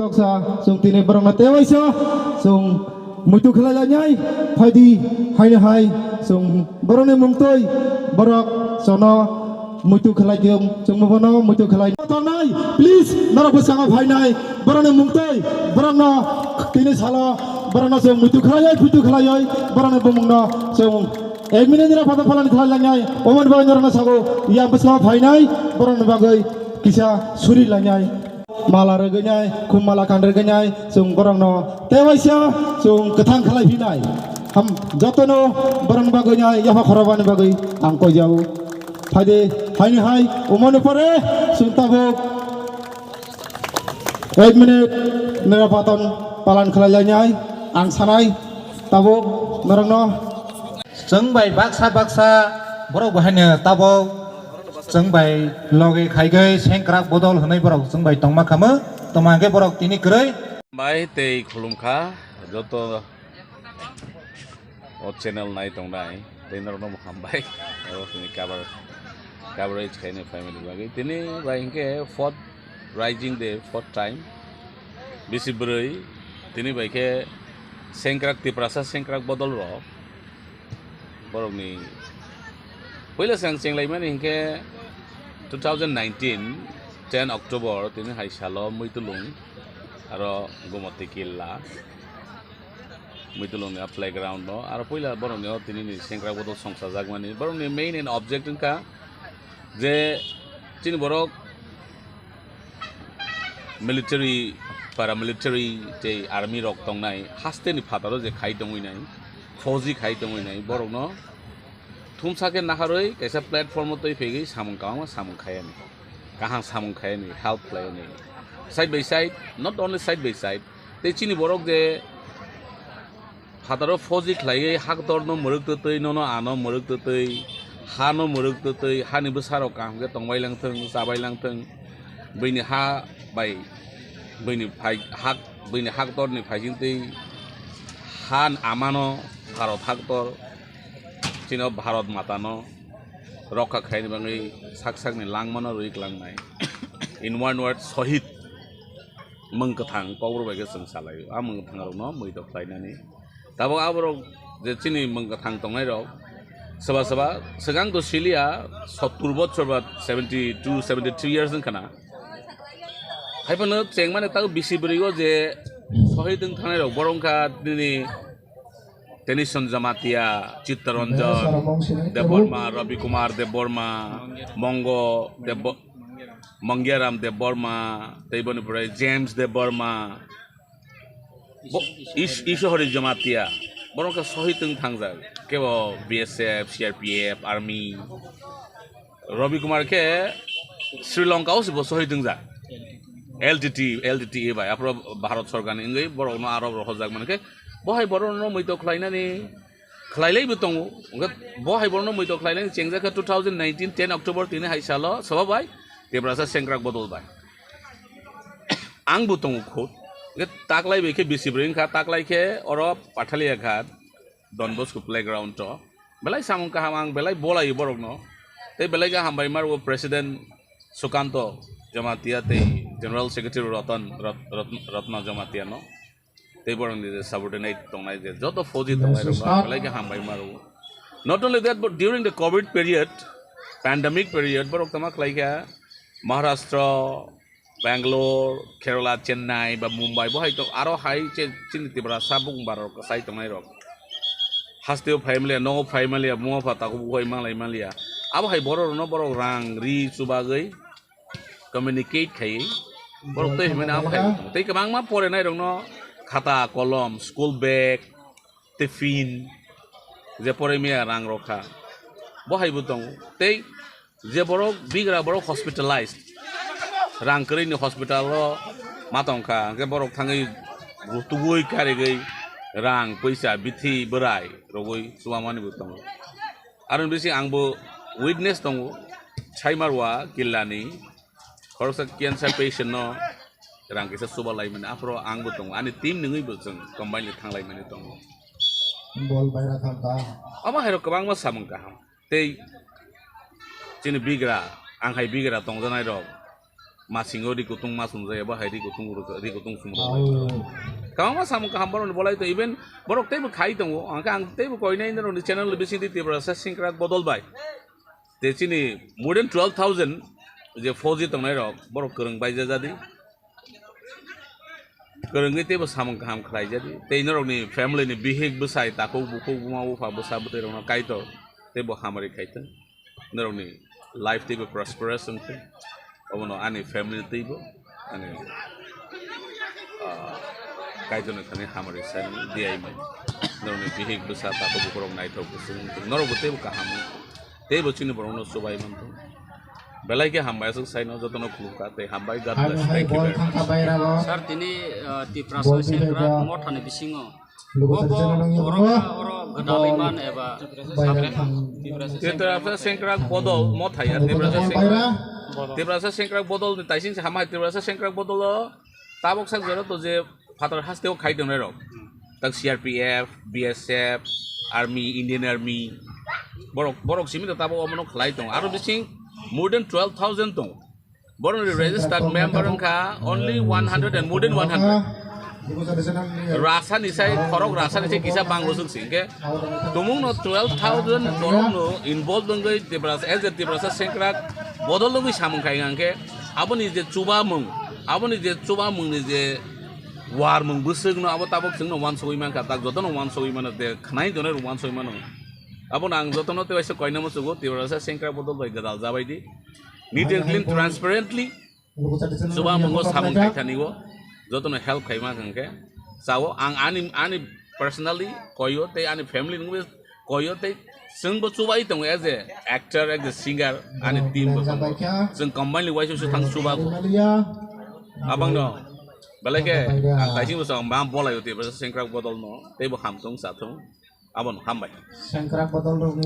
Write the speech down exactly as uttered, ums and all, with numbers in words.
Sa, chwng tini borokno tewaisa, chwng muitu khlai lainai, phaidi, haino hai, chwng borokni mungtwi, borok chono muitu khlai kiyung, chwng bono muitu khlai tongnai, please, norok bwskango phainai, borokni mungtwi, borokno tini salo, borokno chwng muitu khlaiwi, puitu khlaiwi, borokni bumungno chwng ek minute ni rok phato phalan khlai lainai, omo ni bagwi norokno sago, yang bwskango phainai, borokni bagwi kisa suri lainai. Mala rwgwinai, khum mala kan rwgwinai, chwng borokno tewaisa chwng kwthang khlai phinai. Ham jotono borokni bagwinai, yapha khorobani bagwi ang koijao. Phaidi, haini hai, umoni pore, chwng tabuk ek minute nirapatan palan khlai lainai, ang sanai, tabuk norokno. Chwng bai baksa baksa borok bo haino tabuk chwng bai logi khaigwi sengkrak bodol hwnwi borok chwng bai tongma khamu, tongma hwnkhe borok tini kwrwi. Bai tei khulumkha joto o channel nai tongnai tei norokno bo hambai. Oro tini cover, coverage khaini family bagwi tini bai hwnkhe fourth rising day, fourth time. Bisi bwrwi tini bai khe sengkrak Tiprasa sengkrak bodol rok. Borokni puila swkang chenglaimani hinkhe two thousand nineteen ten October tini hai salo Muitulung aro Gumoti Killa, Muitulungni a playground no aro puila borokni o tinini sengkrak bodol songchajakmani borokni main and object wngkha je chini borok military, paramilitary tei army rok tongnai hasteni phataro je khai tongwi nai, fauji khai tongwi nai, borokno thumsa khe naharwi kaisa platform o twi phegwi samung kwbangma samung khaiyani, kaham samung khaiyani, help khlaiyani, side by side, not only side by side, tei chini borok je phataro fauji khlaiwi haktorno mwrwk twtwi, nono ano mwrwk twtwi, hano mwrwk twtwi, hani bwsarok kaham khe tongbai langthwng, chabai langthwng, buini ha bai buini phai-, hak, buini haktorni phaisingtwi ha amano Bharat haktor, chini Bharat matano rokha khaini bagwi sak sakni langmano rwi klangnai. In one word, sohid. Mwng kwthang kokborok bai khe chwng salai o. A mwng kwthang rokno muitok khlainani. Tabuk aborok je chini mwng kwthang tongnai rok, soba soba swkang to siliya, sottur bochor ba seventy two, seventy three years wngkha na. Haiphano chengmani tabuk bisi bwrwi o je sohid wng thangnai rok, borok wngkha nini Tenison Jamatia, Chittaranjan Debbarma, Ravi Kumar Debbarma, Mongo Debbo-, Mangyaram Debbarma, tei boni pore James Debbarma, bo-, Is-, Ishohori Jamatia, borok khe sohid wng thangjak, kebo B S F, C R P F, Army. Ravi Kumar khe Sri Lanka o se bo sohid wngjak. L T T, L T T E bai, aphuru Bharat Sorkar ni wngwi borok no aro rohorjak mankhe, bo hai borok no muitok khlainani, khlailai bo tongo. Hwnkhe bo hai borok no muitok khlainani chengjak khe two thousand nineteen ten October tini hai salo soba bai, Tiprasa sengkrak bodol bai. Ang bo tongo khud. Hwnkhe taklai bai khe bisi bwrwi wngkha, taklai khe oro Pathalia Ghat, Don Bosco playground o belai samung kaham, ang belai bolai borok no. Tei belai khe hambai mar o president Sukanto Jamatia tei general secretary Ratan, Rat-, Rat-, Ratna Jamatia no. Tei borok ni je subordinate tongnai je joto fauji tongnai rok no belai khe hambai mar o. Not only that, but during the covid period, pandemic period, borok tama khlai kha Maharashtra, Bangalore, Kerala, Chennai ba Mumbai, bo hai to aro hai che chini Tiprasa bung barok sai tongnai rok. Hasteo phai manliya, nogo phai manliya, buma pha takhuk bukhai manglai manliya. Abo hai borok rokno borok rang ri chubagwi communicate khai borok tei hwnmani abo hai tei kwbangma porenai rokno khata, kolom, school bag, tiffin, je poroi maya rang rok kha, bo hai bo tongo. Tei je borok bigra borok hospitalized, rang kwrwi ni hospital o ma tong kha, hwnkhe borok thangwi rutugwi karigwi rang, pwisa, bithi, bwrai rogwi chuba mani bo tongo. Aroni bising ang bo witness tongo, Saimarwa Killa ni khoroksa cancer patient no rang kisa chuba lai mani, aphuru ang bo tongo, ani team nungwi bo chwng combine thang lai mani tongo. Bol baira thang ta. Omo hai rok kwbangma samung kaham. Tei chini bigra, ang hai bigra tongjanai rok, Masingo ri kutung ma sumjak eba hai ri kutung ri kutung sumjak. Kwbangma samung kaham borokni bolai to even borok teibo khai tongo. Ang khe ang teibo koinai norokni channel bisingtwi Tiprasa Sengkrak Bodol bai. Te chini more than twelve thousand je fauji tongnai rok borok kwrwng baijajadi. Kwrwngwi teibo samung kaham khlaijadi. Tei norokni family ni bihik bwsai takhuk bukhuk buma bupha bwsa bwtwi rokno Kaitor teibo hamari khaithung. Norokni life teibo prosperous wngthung. Obono ani family teibo ani, ah, Kaitorni thani hamari sai diyaimani. Norokni bihik bwsa takhuk bukhuk rok naithok bwswk wngthung. Norokbo teibo kaham wngthung. Teibo chini borokno chubai manthung. Belai khe hambai aswk saino jotono khulumkha tei hambai God bless. Thank you very much. Sir, tini, uh, Tiprasa Sengkrak mothani bisingo bobo borok oro gwdalwi man eba Tiprasa Sengkrak Bodol motha ya, Tiprasa Sengkrak, Tiprasa Sengkrak Bodol ni taising se hamai Tiprasa Sengkrak Bodol o tabok sak jora to je phatar hasteo khai tongnai rok. Tak C R P F, B S F, Army, Indian Army, borok, borok simi to tabok omono khlai tongo. Aro bising more than twelve thousand tongo. Borokni registered member wngkha only one hundred and more than one hundred. Rasani sai khorok rasani sai kisa bango swk si hwnkhe tumungno twelve thousand borokno involved wngwi Tiprasa, as a Tiprasa Sengkrak Bodol wngwi samung khai hwnkhe aboni je chubamung, aboni je chubamungni je warmung bwswkno abo tabok chwngno uansugwi mankha, tak jotono uansugwi mano, de khwnai tonai rok uansugwi mano. Abono ang jotono tei waisa koina muchugo, Tiprasa Sengkrak Bodol bai gwdal jabai di. Neat and clean, transparently, chubamungo samung khai thani o, jotono help khai ma hwnkhe. Sao ang ani, ani personally koyo tei ani family nungwi koyo tei chwngbo chubai tongo as a actor, as a singer, ani team bo tongo. Chwng combinedly waisa se thang chubago. Abangno belai khe ang kaisingbo chwng ma bolaio Tiprasa Sengkrak Bodolno teibo hamthung chathung. Abono hambai. Sengkrak Bodol rokni